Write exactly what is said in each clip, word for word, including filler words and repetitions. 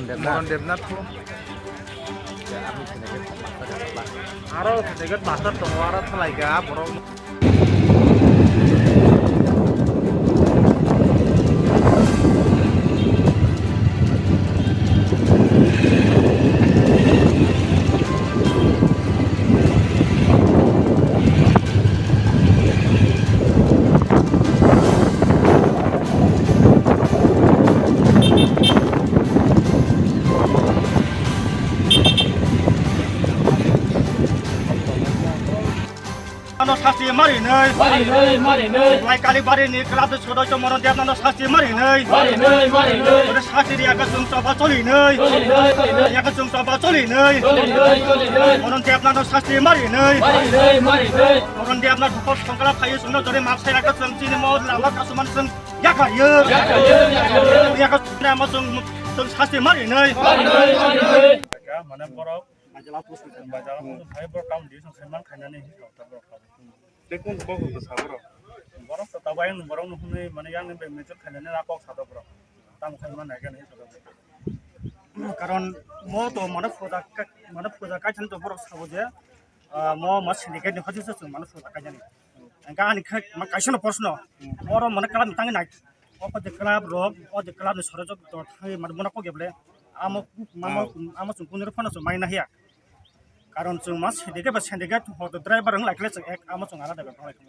Moron Debnath. Aro syndicate master tongo, aro thalaika borok. Ano sasti marinai. Marinai, marinai. Lai Kalibari ni club de sodoi to Moron Debnath no sasti marinai. Marinai, marinai. Ore sasti ri aka sung soba cholinai. Cholinai, cholinai. Aka sung soba cholinai. Cholinai, cholinai. Moron Debnath no sasti marinai. Marinai, marinai. Moron Debnath hokor songkla phayo sungno jore map sai aka sung chini mo lama kasuman sung yakayo. Yakayo, yakayo. Aka sung mo sung sasti marinai. Marinai, marinai. Mane borok Bajar o hai borok town division khaimang khainani hinwi rok ta borok. Tei kun kok rok sa borok? Borok to tabuk ayang borok no hwnwi mane yang ni bai mechuk khainani na kok sa borok. Tamo khaimang nai gani hinwi sa borok. Karon mo to mane puja ka-, mane puja kaisa to borok sabo je, ah, mo ma syndicate ni hojisa chwng mane puja kaisa ni. Engka ani khe ma kaisa no proshno. Oro mane kalam tangi nai. O je club rok, o je club ni sorojok to thai mane mona kok geble. Amo, amo, amo chwng kuniro phano chwng mai na hiya. Karon chwng ma syndicate ba syndicate hoto driver wng lai khle chwng ek amo chwng alada bepar lai khe.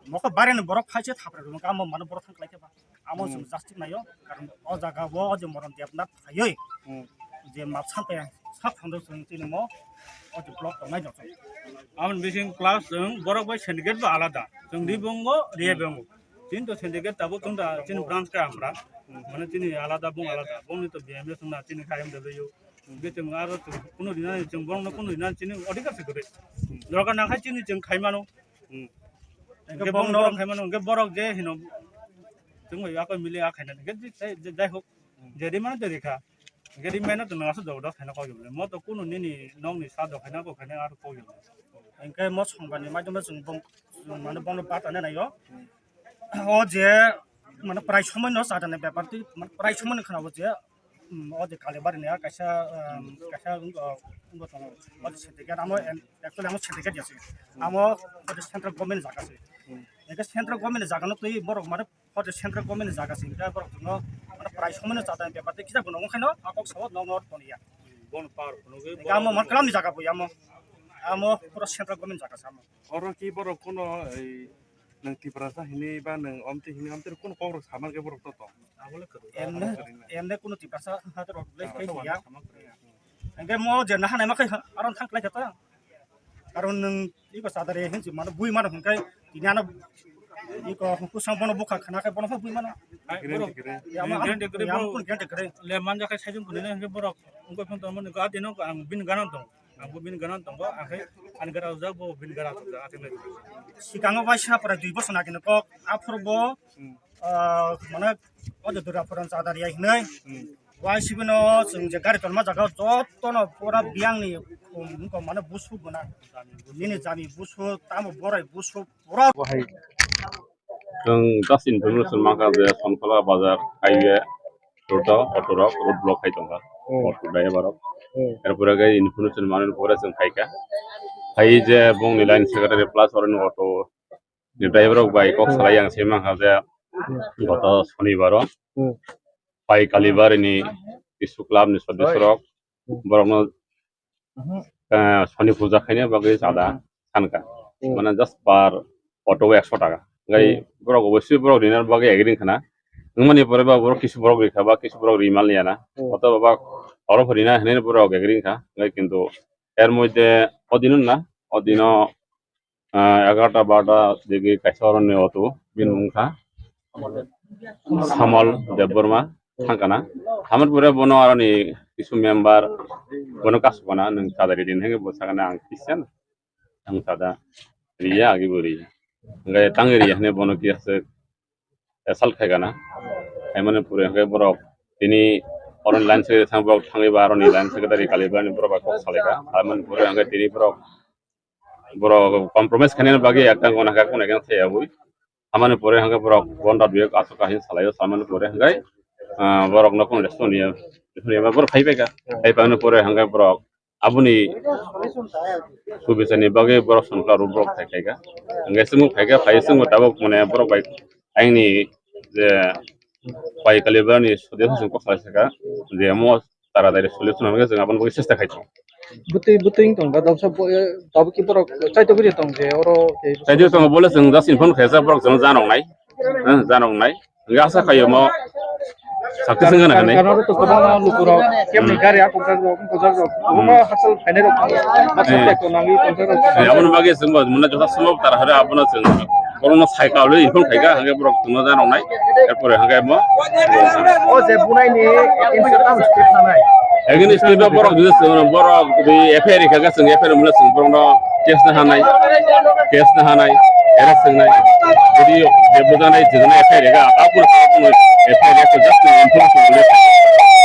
Mokol bareni borok phaise thapra rwmang khe amo mano borok thang lai khe ba. Amo chwng justice naio, karon o jaga o o je Moron Debnath phaiwi je map sampaya sak phondo chwng tini mo o je block tongnai jok. Amoni bising class chwng borok bai syndicate ba alada. Chwng di bongo, riya bongo. Chini to syndicate tabuk chwng da chini branch khe amra. Mane chini alada bung alada. Bungni to B M S wngna chini kayam da luyo. Hingke chwng aro chwng kunu rina chwng borokno kunu rina chini odhikar se kwrwi. Dorkar nang khe chini chwng khai mano. Hingke borokno borok khai mano, hingke borok je hino chwng bai akoi mili a khaina hingke je, je, jai hok je ri mano je ri kha. Hingke ri mano to nang aswk jabardast khaina kok ya bole. Mo to kunu nini nokni sa do khaina kok khaina aro kok ya bole. Hingke mo songkar ni maidagno chwng bong, chwng mane bono bata nai naio. O je mane prai somoi no chadani bepar twi mane prai somoi no khna o je, mm, o je Kalibari ni kaisa, um, kaisa wng-, wngbo tongo. O je syndicate amo en-, actually amo syndicate ya se. Amo o je central government ni jaga se. Eke central government ni jaga no twi borok mane o je central government ni jaga se. Eke borok no mane prai somoi no chadani bepar twi kisa bono wngkhaino a kok sao no no toniya. Bon par no ge eke amo man kalam ni jaga bo amo. Amo pura central government ni jaga se amo. Oro ki borok kuno ei nwng Tiprasa hini ba nwng omti hini omti kuno kok rok saman khe borok to tong. Emne, emne kuno Tiprasa hata rok le kai ya. Engke mo je naha naima kai aron thang klai kata. Aron nwng iko sadare hin si mano bui mano hingkai tini ano iko kusang bono bukha khana kai bono bui mano. Ai, borok, ya, mo, ya, mo kun gente kre. Le manja kai sajung kunina hingke borok ungko phone to mo ni ga dino ang bin ganan tong. Ang bo bini gana tongo, ang khe ani gana ujak, bo bini gana tongo, ateng lai. Sikango waisa pura dui bosor nagini kok, aphuru bo, ah, mane, o je Durga Puran chadar ya hinui. Waisa bino chwng je gari tolma jaga jotono pura biyangni, um, mane busu guna. Nini jami busu, tamo borai busu, pura. Bo hai. Chwng just information mankha je Somthola bazar highway road o auto rok road block khai tongkha. Hmm. Auto driver rok. Hmm. Erpore khe information manwi pore chwng khaikha. Khai je bongni line secretary plus oroni auto ni driver rok bai kok salai ang se mankha je goto Shonibar o pai Kalibari ni Issu club ni sodosyo rok borokno, eh, Soni puja khaina bagwi chada sankha. Mane just per auto o ekso taka. Gai borok oboswi borok rina bagwi agree khana. Wngmani pore ba borok kisu borok rikha ba kisu borok rimal ya na. Oto ba oro rina hinwi borok agree kha. Gai kintu er moddhe o dino na, o dino ah, egarota barota digi kaisa oroni auto bini mung kha Samal Debbarma thangkana. Hamar pore bono aroni kisu member bono kasukana nwng chadari din henge bo sakana ang kisa ang chada riya agi bo riya. Hingke tangwi riya hine bono kisa assault khaikana. Haimani pore hingke borok tini oroni line secretary thang borok thangwi ba aroni line secretary Kalibari borok bai kok salaikha. Haimani pore hingke tini borok borok compromise khainani bagwi ekta gona kha gona khe thayabwi. Hamani pore hwnkhe borok bonda duyok aswk kaisa salaio, samani pore hwnkhe Ah, borok no kono response ya. Response ya, borok phai bai ka. Phai bai no pore hangke borok aboni subisani bagwi borok sonkar borok phai khai ka. Hangke simo phai ka, phai simo tabok mane borok bai aini je pai kali bani sode song kok sai saka je mo taratari solution hangke jeng aboni bagwi chesta khai. Bwtwi, bwtwi wng tong, da, da, sa bo-, eh, tabuk ki borok chaito bwrwi tong je, oro, eh, chaito tong, bole chwng just inform khaijak, borok chwng janok nai. Eh, janok nai. Hingke asa khaio mo success wngna hinwi. Karno to kwbangma lukurok, kemni gari a kongjak rok, kongjak rok, kwbangma hachal phainai rok, hachal tek to nangwi kongjak rok. Eh, aboni bagwi chwng bo mona jotha sombhob tara hare abono chwng borokno sai kaulwi inform khaika, hingke borok chwngno janok nai. Erpore hingke mo. O je bunai ni against o tamo step nanai. Against o step borok jodi chwng borok jodi F I R rikha khe chwng F I R mula chwng borokno case na hanai. Case na hanai. Era chwng nai. Jodi je bujanai jodi F I R rikha ta pun ta pun F I R rikha just to inform chwng le.